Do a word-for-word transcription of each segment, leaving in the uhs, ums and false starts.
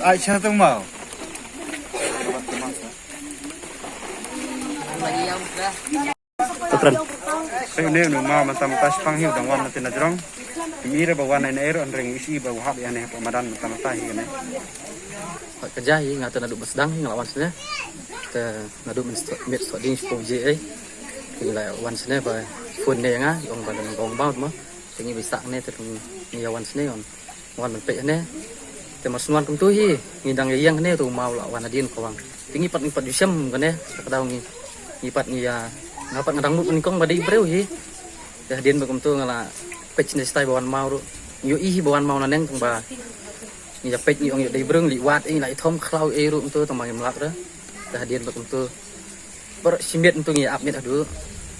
Ai cha tu mau. Tukran. Te une une ma mynta mynta shipang hi u dang wan na te na jrong. Ym i re ba wan na ïa ne ero hynrei ym i shi ba u hap ïa ne hapoh madan mynta mynta hi kane. Ka ja hi nga te naduh ba sdang hi nga la wan shane. Te naduh mynstep mynstep ding shiphew baje ei. Te ngi la wan shane ba phone ne ïa nga ong ba dang gong baut mo. Te ngi ba sah ne te ngi ïa wan shane ong. Wan ban peit hangne. Te mar shu wan kumtu hi ngi dang ïeng hangne te u maw la wan hadien ka wang. Te ngi pat ngi pat ju shem kane ka daw ngi ngi pat ngi ïa nga pat nga dang mut nyngkong ba dei briew hi. Te hadien ba kumtu nga la peit ne stai ba wan maw ruh. Ngi ïohi hi ba wan maw naneng tang ba ngi ïa peit ngi ong ïoh dei briew ngi leit wad ïa ngi la ïa thom khlaw ei ruh kumtu tang ba ngim lap ruh. Te hadien ba kumtu Baroh shi miet ntu ngi ap miet haduh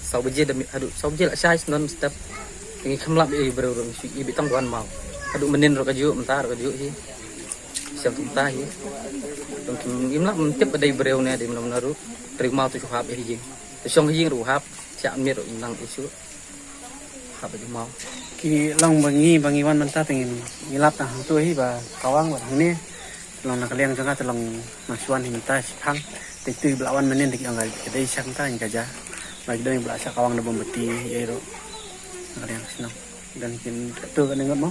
saw baje da miet haduh saw baje la shai snon step. Ngi khlem lap ïa i briew ruh ngi shu i beit tang ba wan maw. Haduh mynnin ruh kajuh mynta ruh kajuh hi. Shem kumta hi. Dong kim im lap mynta ba dei briew ne dei mynno mynno ruh. Briew maw tu shu hap ïa hi jing. Tu shong hi jing ruh hap. Thiah miet ruh im nang issue. Hap ïa maw. Ki long ba ngi ba ngi wan mynta te ngin ngi lap tang hangtu hi ba kawang ba hangne. Long na ka liang jong nga te long na shuwa hi mynta shipang. Te tu ba la wan mynnin te ki ong ka dei shang ta ka ja. Ba ki dei ba la shah kawang da bom bati ïa ro. Na ka liang shnong. Dan kin tu ka ngot mo.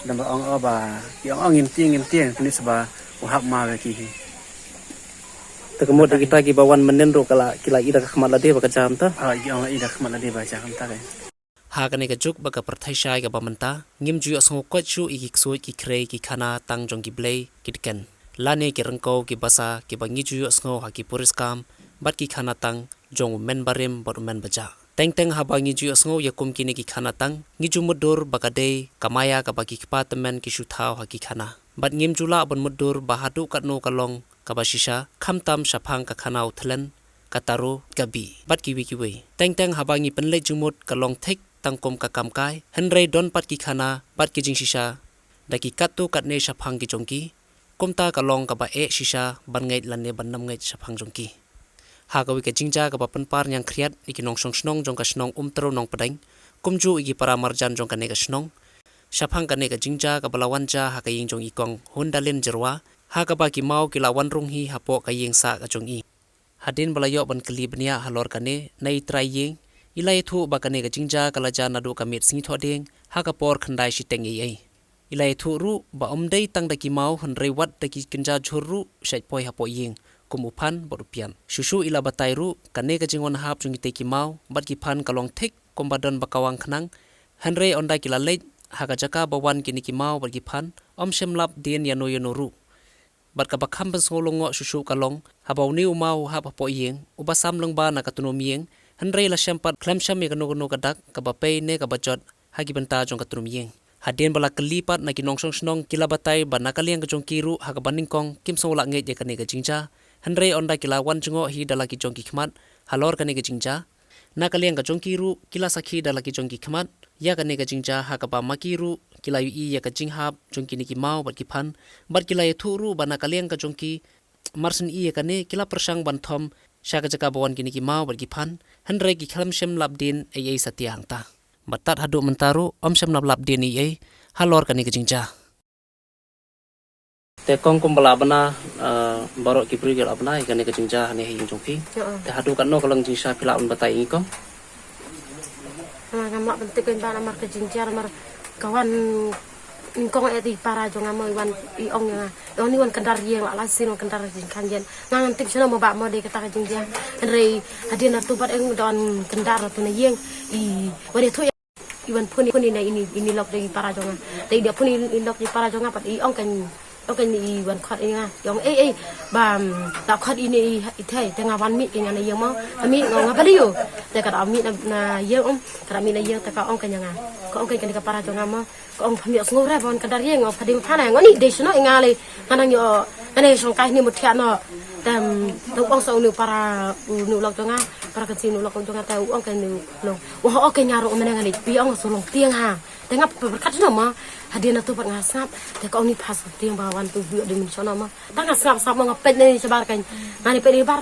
Dan ba ong o ba ki ong ong ngim tieng ngim tieng pynit sa ba u hap ma ba ki hi. Te ka mut da kita ki ba wan mynnin ro ka la ki la i da ka khmat lade ba ka ja mynta. Ah, ki ong la i da ka khmat lade ba ka ja mynta ka. Ha kane ka juk ba ka pyrthei shai kaba mynta, ngim ju ïohsngew koit shuh ïa ki ksuid ki khrei ki khana tang jong ki blei ki dken. Lane ki ryngkew ki basa kiba ngi ju ïohsngew ha ki puriskam bad ki khana tang jong u men barim bad u men bajah. Teng teng haba ngi ju ïohsngew ïa kum kine ki khana tang, ngi ju mutdur ba ka dei ka maïa kaba ki kpa tymmen ki shu thaw ha ki khana. Bad ngim ju lah ban mutdur ba haduh katno ka long kaba shisha, khamtam shaphang ka khana u thlen, ka taro, ka bih, bad kiwei kiwei. Teng teng haba ngi pynleit jingmut ka long thik tang kum ka kam kai, hynrei don pat ki khana bad ki jingshisha da ki katto katne shaphang ki jong ki, kumta ka long kaba eh shisha ban ngeit lane ban nym ngeit shaphang jong ki. Ha kawei ka jingjia kaba pynpar ñiangkhriat ïa ki nongshong shnong jong ka shnong Umtrew Nongpdeng, kumjuh ïa ki para marjan jong kane ka shnong, shaphang kane ka jingjia kaba la wan jia ha ka ïing jong i kong Hundalin Jyrwa, ha kaba ki maw ki la wan rung hi hapoh ka ïing sah ka jong i. Hadien ba la ïoh ban kylli bniah halor kane na i trai ïing, i la ïathuh ba kane ka jingjia ka la jia naduh ka miet sngi Thohdieng ha ka por khyndai shiteng eiei. I la ïathuh ruh ba ym dei tang da ki maw hynrei wat da ki kynja jhur ruh shait poi hapoh ïing kum u phan bad u pian. Shuh shuh i la batai ruh kane ka jingwan hap jong kitei ki maw bad ki phan ka long thik kumba don ba kawang khnang, hynrei ynda ki la leit ha ka jaka ba wan kine ki maw bad ki phan, ym shym lap dien ïano ïano ruh. Bad kaba kham pynsngew lyngngoh shuh shuh ka long haba une u maw u hap hapoh ïing, uba sam lyngba na ka tnum ïing, hynrei la shem pat khlem shem ïa kano kano ka dak kaba pei ne kaba jot ha ki bynta jong ka tnum ïing. Hadien ba la kylli pat na ki nongshong shnong ki la batai ba na ka liang ka jong ki ruh ha kaba nyngkong kim sngew lah ngeit ïa kane ka jingjia, hynrei ynda ki la wan jngoh hi da la ki jong ki khmat halor kane ka jingjia, na ka liang ka jong ki ruh ki la sakhi da la ki jong ki khmat ïa kane ka jingjia ha kaba ma ki ruh ki la ïohi ïa ka jinghap jong kine ki maw bad ki phan, bad ki la ïathuh ruh ba na ka liang ka jong ki mar shen ïa kane ki la pyrshang ban thom sha ka jaka ba wan kine ki maw bad ki phan, hynrei ki khlem shym lap dien ei ei satia hangta. Bad tad haduh mynta ruh ym shym lap lap dien ei ei halor kane ka jingjia. Te kong kumba la bna, eh, baroh ki briew ki la bna ïa kane ka jingjia hangne ha ïing jong phi. Te haduh katno ka long jingshisha phi lah ban batai ïa ngi kong? Namar ngam lah ban tip kein ba namar ka jingjia namar ka wan nyngkong eh i para jong nga mo i wan i ong ïa nga. I ong ni wan kyndar ïing la la sien wan kyndar jingkhan ïen. Nga ngam tip shano mo ba mo dei kata ka jingjia. Hynrei hadien nangtu bad eng da wan kyndar nangtu na ïing i wan ïathuh ïa i wan phone i phone ïa ini ini lok jong i para jong nga. Te i da phone i lok jong i para jong nga pat i ong kein ong kein i wan khot ïa nga. I ong ei ei ba, mm, da khot ine i thei te nga wan mih ïa nga na ïing mo. Ka mih nga nga ba dei ïoh. Te ka da mih na, na ïing um, ka da mih na ïing te ka ong kein ïa nga. Ka ong kein kane ka para jong nga mo. Ka ong pha mih sngew re ba wan kyndar ïing, ong pha dei pha na nga ni dei shano ïa nga lei. Nga nang ïoh nga nang ïoh shong kai ni mo thiah noh. Te, mm, te u ong sa u ni u para u ni u lok jong nga, para kan si ni u lok jong nga te u ong kein ni u long. Wa ho kein nga ruh mynne nga ni pi ong sa long tieng ha. Te nga pyrkhat shano mo. Hadien nangtu pat nga sngap. Te ka ong ni pha sa tieng ba wan tu biok dei mynshwa noh mo. Te nga sngap sngap mo nga peit ni shabar kein. Nga ni peit ni bar.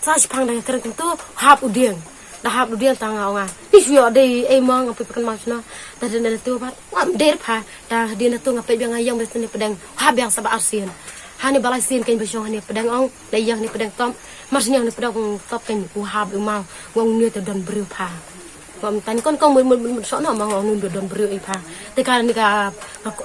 Sa shipang da nga kren kumtu hap u dieng. Da hap u dieng ta nga ong nga. Ni shu ïoh dei ei mo nga peit pyrkhat mo shano. Te hadien nangtu pat ngam dei pha. Te hadien nangtu nga peit biang nga ïeng bad sdang pdeng. Hap biang sa ba arsien. Hani ba lai sien kein ba shong hani pdeng ong, la ïeng hani pdeng top. Mar sien hani pdeng top kein u hap u mau. Ngong ne te don briew pha. Ngom tan kon kong mun mun mun shong no ma ngong nun don briew ei pha. Te ka ni ka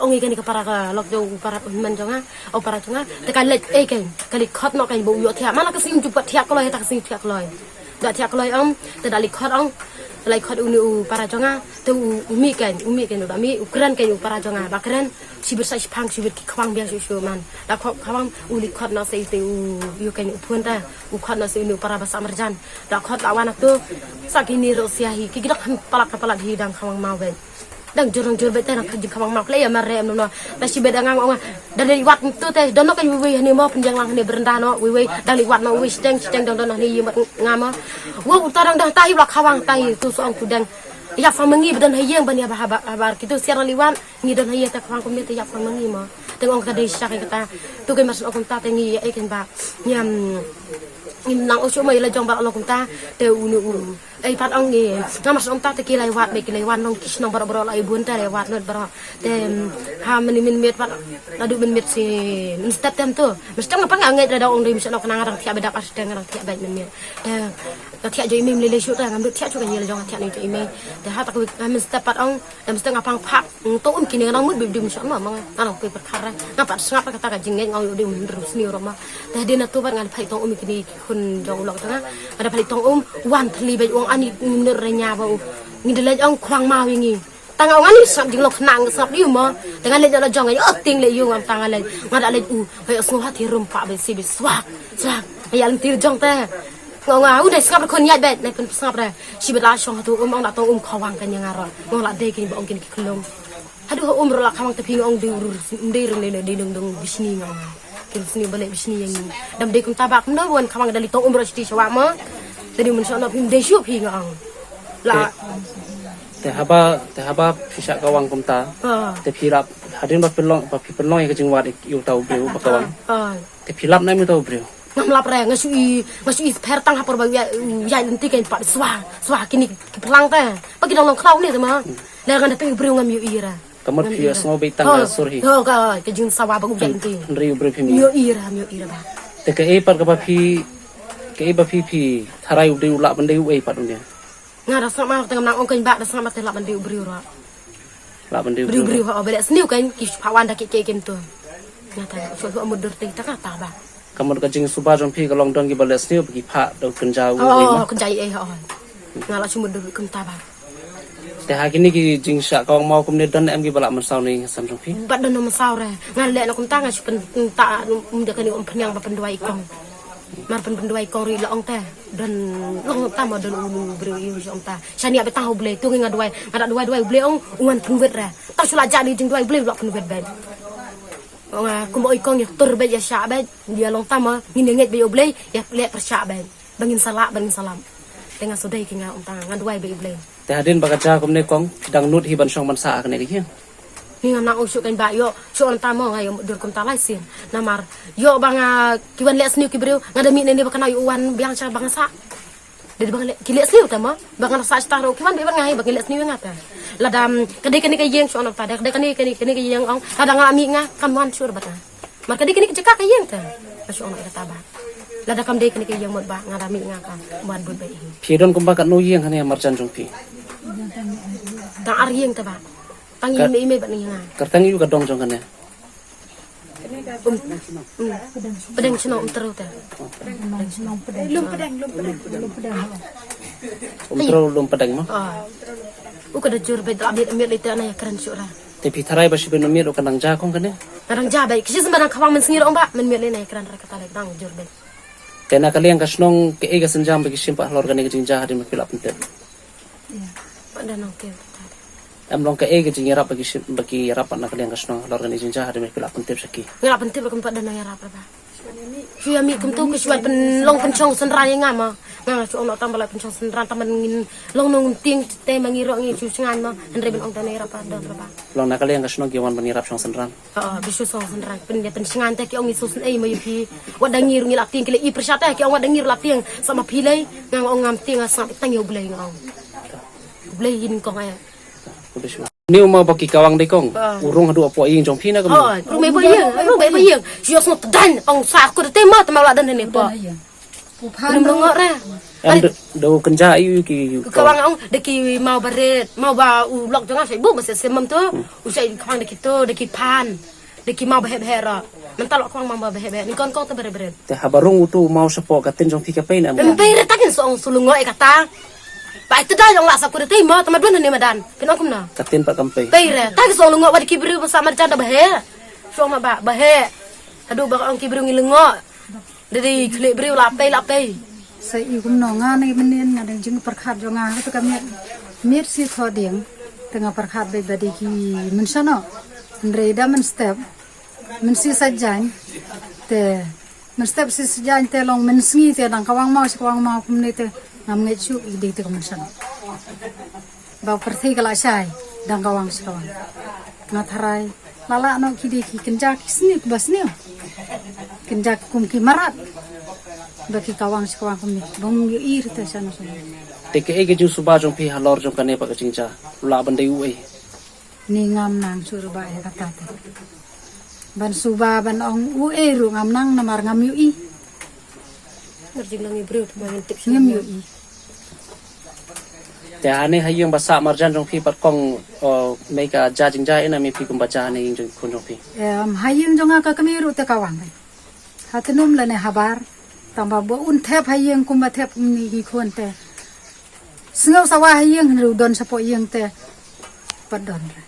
ong ei ka ni ka para ka lok jo para man jong nga. O para jong nga. Te ka lek ei kein. Ka lek khot no kein ba u ïoh thiah. Ma la ka sing ju pat thiah kloi ta ka sing thiah kloi. Da thiah kloi ong, te da lek khot ong. Lek khot u ni u para jong nga. Te u u mi kein, u mi kein u da mi u kren kein u para jong nga. Ba kren. Shibit sa shipang shibit ki khwang biang shu shu man. Da khot khwang u lek khot no sa ite u yu kein u phun ta. U khot no sa inu para ba sa marjan. Da khot da wan tu. Sa kini ro sia hi ki gidak palat ka palat hi dang khwang mau ben. Dang jur dang jur bet te dang khajing khwang mau kle ya mar re em no. Da shibit dang ngang ong. Da lek wat tu te don no kein wei wei hani mo pynjang lang hani berenda no wei wei. Da lek wat no wei siteng siteng dang don hani yim bat nga mo. Wo uta dang dang tai bla khwang tai tu so ong tu dang. Ya fa mangi bedan hayeng ban ya ba habar kitu siar lek wat. Ngi don ha ïa ta khwang kumne te ïa khwang ma ngi mo. Te ong ka dei sha ka kata. Tu kein mar shu ong kumta te ngi ïa ei kein ba. Ngi am ngi nang ong shu ma ïa la jong ba la ong kumta te u ni u. Ei pat ong ngi. Nga mar shu ong ta te ki lai wat be ki lai wan long ki shnong baroh baroh la i bun te lai wat lut baroh. Te ha mani min miet pat. La du min miet si min step tem tu. Min step nga pat nga ngeit da ong dei min shu ong ka nang rang thiah be dak ar step nga rang thiah be min miet. Te ka thiah jo i mei min lei lei shu ta ngam du thiah shu ka ïa la jong ka thiah ni jo i mei. Te ha ta ka min step pat ong. Em step nga pang phak. Tong um kine nga nang mut bib dim shon ma ma nga nang pui perkara. Nga pat sngap ka ta ka jingngeit nga u dim ru sni ro ma. Te hadien na tu bat nga phai tong um kine ki khun jong u lok ta nga. Nga da phai tong um wan thli bej ong ani nur re nya ba u. Ngi de lej ong khwang mau ngi. Ta nga ong ani sngap jinglong khnang sngap di ma. Te nga lej la jong nga o ting le yu ngam ta nga lej. Nga da lej u. Phai sngo ha thi rum pa be si be swak swak. Nga ya lem ti jong te. Nga nga u dei sngap khun ya bej nai pun sngap re. Shibit la shong hatu um ong la tong um khawang kan yang aro. Ngong la dei kini ba ong kini ki klong. Hadu ha um ro la khawang te phi ngong dei ru dei ru le le dei dong dong bishni ngong. Kini sni bale bishni yang ni. Dam dei kum tabak mno wan khawang dali tong um ro shiti shawa ma. Dadi mun shong no phi dei shu phi ngong. La. Te haba te haba phi sha kawang kumta. Ha. Te phi rap hadien ba phi long ba phi phi long ya ka jingwat yu tau breu ba kawang. Ha. Te phi lap nai mi tau breu. Ngam lap re nga shu i nga shu i pher tang ha por ba ya ya lenti kein pat swa swa kini ki plang te. Ba ki dang long khraw ni te ma. Le nga da phi breu ngam yu i ra. Ka mut phi sngo beit tang ka sur hi. Ho ka ka jing sawa ba u beit ti. Hynrei u breu phi mi. Yu i ra yu i ra ba. Te ka ei pat ka ba phi ka ei ba phi phi tharai u dei u lap ban dei u ei pat u ne. Nga da sngap ma te ngam nang ong kein ba da sngap ma te lap ban dei u breu ra. Lap ban dei u breu. Breu breu ha o bele sniu kein ki pha wan da ki ke kem tu. Nga ta shu shu mut dur te ta ka ta ba. Ka mut ka jingsuba jong phi ka long don ki ba leh sniew ba ki phah da u kynja u wei ma. Oh, kynja ei ha. Nga la shu mut da kumta ba. Te ha kini ki jingshah kawang maw kumne don em ki ba la mynsaw ne ïa ka sem jong phi? Bad don mynsaw re. Nga leh na kumta nga shu pynta um da kani um pynïang ba pynduwai i kong. Mar pyn pynduwai i kong ri la ong te. Don long ta ma don u briew ïa u jong ta. Shania ba tang u Blei tu ngi nga duwai. Nga da duwai duwai u Blei ong u ngan pynwit re. Ta shu la ja ni jingduwai u Blei u la pynwit ba. Nga kumba oi kong ïa tur bad ïa shah bad ïa long tam ngin ïa ngeit bad ïa U Blei ïa leh pyrshah bad ba ngin sa lah bad ngin sa lam. Te nga sdei ki nga ong ta nga duwai bad ïa U Blei. Te hadien ba ka ja kumne kong phi dang nud hi ban shong ban sah ha kane ka ïing. Ni nga nang ong shu kan ba ïoh shu ong tam nga ïoh dur kumta lai sien. Namar ïoh ba nga ki wan leh sniew ki briew nga da mih ne ne ba ka nai u wan biang sha ba nga sah. Dei ba ngi leh, ki leh sniew te mo. Ba ngan sa star ki wan ba ngai ba ngi leh sniew nga te. Lada ka dei kane ka ïing shu ong ta dei kane kane kane ka ïing ong lada nga mih nga kam wan shu ba ta. Mar ka dei kane ka jaka ka ïing te. Shu ong ta ba. Lada kam dei kane ka ïing mut ba nga da mih nga ka wan bun ba i. Phi don kumba katno ïing hane marjan jong phi? Tang ar ïing te ba. Tang ïing me me ba ni nga. Kar tang ïu ka dong jong kane. Um, um, pedeng shnong um tru te. Pedeng shnong pedeng. Lum pedeng, lum pedeng, lum pedeng. Um tru lum pedeng mo. Ah. U ka da jur bad la bit miet le te na ïa kren shu ra. Te phi tharai ba shi ben miet u ka nang ja kong kane. Nang ja bad kishi sma nang khawang men sngi ong ba men miet le na ïa kren ra ka ta le nang jur bad. Te na ka liang ka shnong ka ei ka sienjam ba ki shim pat halor kane ka jingjia hadien ba phi la pyntip. Pat da nang te. Em long ka ei ka jingïarap ba ki shim ba ki ïarap pat na ka liang ka shnong halor kane jingjia hadien ba phi la pyntip sha ki. Nga la pyntip ba kam pat da nang ïarap ra ba. Shu ïa mih kumtu ka shu wan pynlong pynshong synran ïa nga ma. Nga nga shu ong noh tam ba la pynshong synran tam ban ngin long nong tieng te ma ngi ruh ngi shu shngain ma. Hynrei ban ong da nang ïarap pat da ra ba. Long na ka liang ka shnong ki wan ban ïarap shong synran. Ha, ki shu song synran pyn ïa pynshngain te ki ong ngi shu sngewsih ma ïa phi. Wat da ngi ruh ngi la tieng ki la i pyrshah te ki ong wat da ngi ruh la tieng. Sa ma phi lei nga nga ong ngam tieng nga sngap tang ïa U Blei nga ong. U Blei ïa kong eh. Khublei shibun. Ni u maw ba ki kawang dei kong. U rung haduh hapoh ïing jong phi na ka. Hoi, rung mei ba ïing, rung mei ba ïing. Shu ïohsngew tdaiñ, ong sa ko te ma, te ma la don ne pa. Nym lyngngoh re. Em, da u kynja ïa u ki. Kawang ong da ki maw barit, maw ba u lok jong nga sa bu ba se semam tu. U sa kawang da ki tu, da ki phan. Da ki maw ba heh ba heh ra. Mynta lok kawang maw ba heh ba heh. Ni kon kong te barit barit. Te haba rung u tu maw shapoh ka ktien jong phi ka pei ne em? Em pei re, ta kin sa ong shu lyngngoh ïa kata. Ba ita da jong la sa ku da te ma, te ma don ne madan. Phi ong kumno? Ka ktien pat kam pei. Pei re, ta kin sa ong lyngngoh, wat ki briew ba sah marjan da ba heh. Shu ong ma ba, ba heh. Haduh ba ong ki briew ngi lyngngoh. Da dei khlieh briew la pei la pei. Sa i kumno nga ne mynnin nga dang jingpyrkhat jong nga ha tu ka miet. Miet shi thoh dieng. Te nga pyrkhat ba ba dei ki mynsiem noh. Hynrei da mynstep. Mynsi sa jaiñ. Te mynstep si sa jaiñ te long mynsngi te dang kawang maw shi kawang maw kumne te ngam ngeit shuh i dei te ka mynsiem. Ba pyrthei ka la shai dang kawang shi kawang. Nga tharai la lah noh ki dei ki kynja ki sniew ba sniew. Kynja ki kum ki marat. Ba ki kawang shi kawang kumne. Bang ïohi te sha na sha. Te kaei ka jingsuba jong phi halor jong kane pat ka jingjia? U lah ban dei uei? Ni ngam nang shuh ruh ba ïa kata te. Ban suba ban ong uei ruh ngam nang namar ngam ïohi. Ngim ïohi. Te hane ha ïing ba sah marjan jong phi pat kong, mei ka jia jingjia ina mei phi kumba jia hane ïing jong khun jong phi? Em, ha ïing jong nga ka kmie ruh te kawang. Ha tnum lane habar. Tang ba ba un thep ha ïing kumba thep ni ki khun te. Sngew sawa ha ïing hynrei u don shapoh ïing te. Pat don re.